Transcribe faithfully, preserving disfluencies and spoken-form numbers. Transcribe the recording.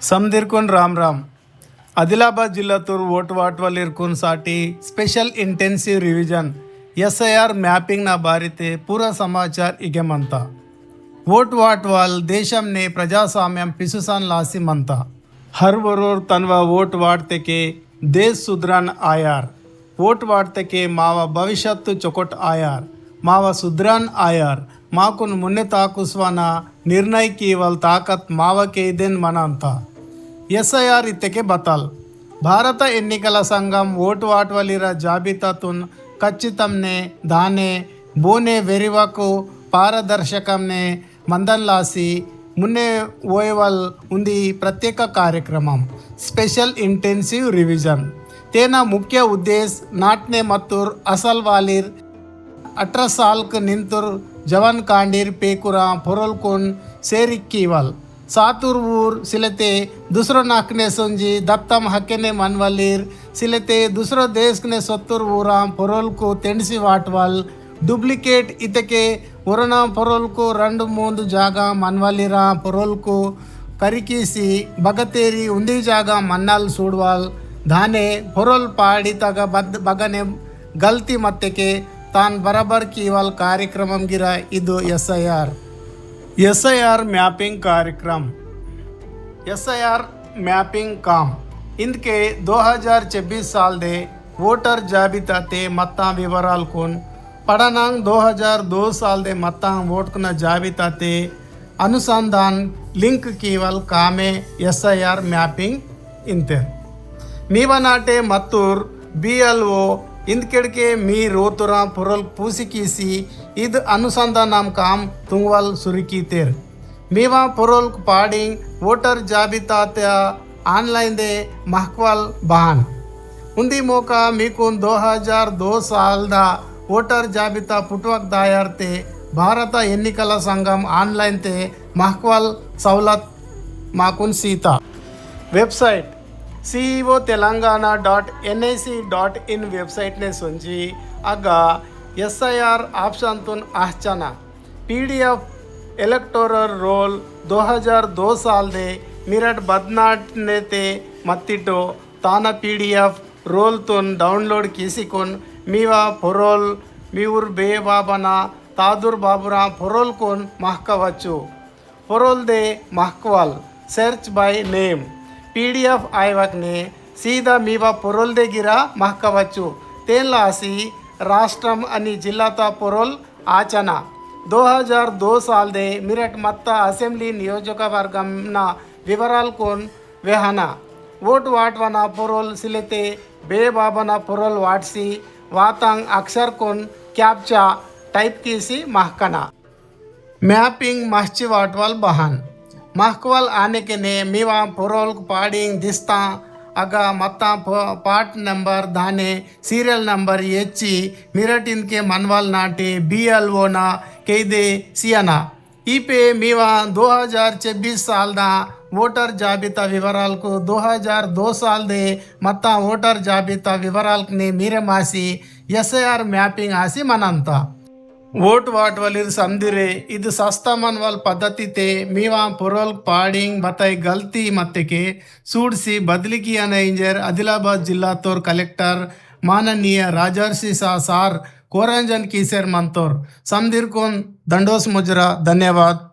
समदिरकुन राम राम। आदिलाबाद जिल्लातुर वोट वाटवालिरकुन साटी special intensive revision, S I R mapping ना बारिते पूरा समाचार इगे मंता। वोट वाटवाल देशम ने प्रजास्वाम्यम पिसुसान लासी मंता। हर वरोर तनवा वोट वाटते के देश सुधरान आयार। वोट वाटते के मावा भविष्यत्तु चोकोट आयार, मावा सुधरान आयार, माकुन मुन्ने ताकुस्वाना निर्णय कीवल ताकत मावा केदेन मनांता। S I R इत्तेके बताल। भारत एन्निकला संघम वोट वाटवालिरा जाबितातुन कच्चितमने, दाने, बोने वेरिवाकु पारदर्शकमने मंदन लासी मुन्ने वोयवल उन्दी प्रत्येक कार्यक्रमम, special intensive revision। तेना मुख्य उद्देश्य नाटने मत्तुर असल वालिर अठरा सालक निंतुर जवान कांडीर पेकुरा पोरोलकुन सेरिक्कीवल। सातुर ऊर सिलेते दुसरो नाकने सोंजी दत्तम हकेने मनवलीर सिलेते दुसरो देशकने सोत्तुर ऊरा पोरोलकु तेंडसी वाटवल। Duplicate इतके वरोना पोरोलकु रंड मूंद जागा मनवलीरा पोरोलकु करिकीसी बगतेरी उन्दी जागा मन्नाल सूडवाल। धाने पोरोल पाड़ी तगा बद-, बगने गलती मत्तेके तान बराबर कीवाल कार्यक्रमम गिरा इदु S I R। S I R mapping कार्यक्रम। S I R mapping काम। इंदके दो हजार छब्बीस साल दे वोटर जाबिता ते मत्ता विवराल कुन पड़नांग दो हजार दो साल दे मत्ता वोटकना जाबिता ते अनुसंधान लिंक कीवल कामे S I R mapping इंते। मीवा नाटे मत्तूर B L O इंदकेड़के मी रोतुरा पोरोल पूसी कीसी इद अनुसंधानम काम तुंगवल सुरु कीतेर। मीवा पोरोल पाडिंग वोटर जाबिता त्या online दे महकवल बान। उन्दी मोका मीकुन दो हजार दो साल दा वोटर जाबिता पुटवक दायर ते भारत एन्निकला संघम online ते महकवल सवलत माकुन Sita. Website C E O Telangana dot N I C dot in website ने सोंजी अगा S I R option तुन आहचना। P D F electoral roll दो हजार दो साल दे मिरट बदनाट ने ते मत्तिटो ताना P D F roll तुन download कीसीकुन मीवा पोरोल मीउर बे बाबना तादुर बाबुरा पोरोल कुन महकवचु। पोरोल दे महकवाल, search by name, P D F आयवक ने सीधा मीवा पोरोल दे गिरा महकवचु। तेन लासी राष्ट्रम अनि जिल्लाता पोरोल आचना। दो हजार दो साल दे मिरट मत्ता assembly नियोजकवर्गम ना विवराल कुन वेहना। वोट वाटवना पोरोल सिलेते बे बाबना पोरोल वाटसी वातांग अक्षर कुन captcha type कीसी महकना। Mapping महची वाटवाल बहान। महकवाल आने के ने मीवा पोरोल पाडिंग दिस्ता अगा मत्ता प-, part number दाने serial number एच्ची मिरटिन के मनवाल नाटे B L O ना केदे सियाना। ईपे मीवा दो हजार छब्बीस साल दा वोटर जाबिता विवराल को दो हजार दो साल दे मत्ता वोटर जाबिता विवराल ने मीरे मासी S I R mapping आसी मनंता। वोट वाटवलिर समदिरे इद सस्ता मनवल पद्धति ते मीवा पोरोल पाडिंग बताई गलती मत्तेके सूडसी बदली कियाना इंजेर आदिलाबाद जिल्ला तोर कलेक्टर माननीय राजर्षि शाह सार कोरंजन कीसेर मंतोर। समदिरकुन दंडोस मुजरा। धन्यवाद।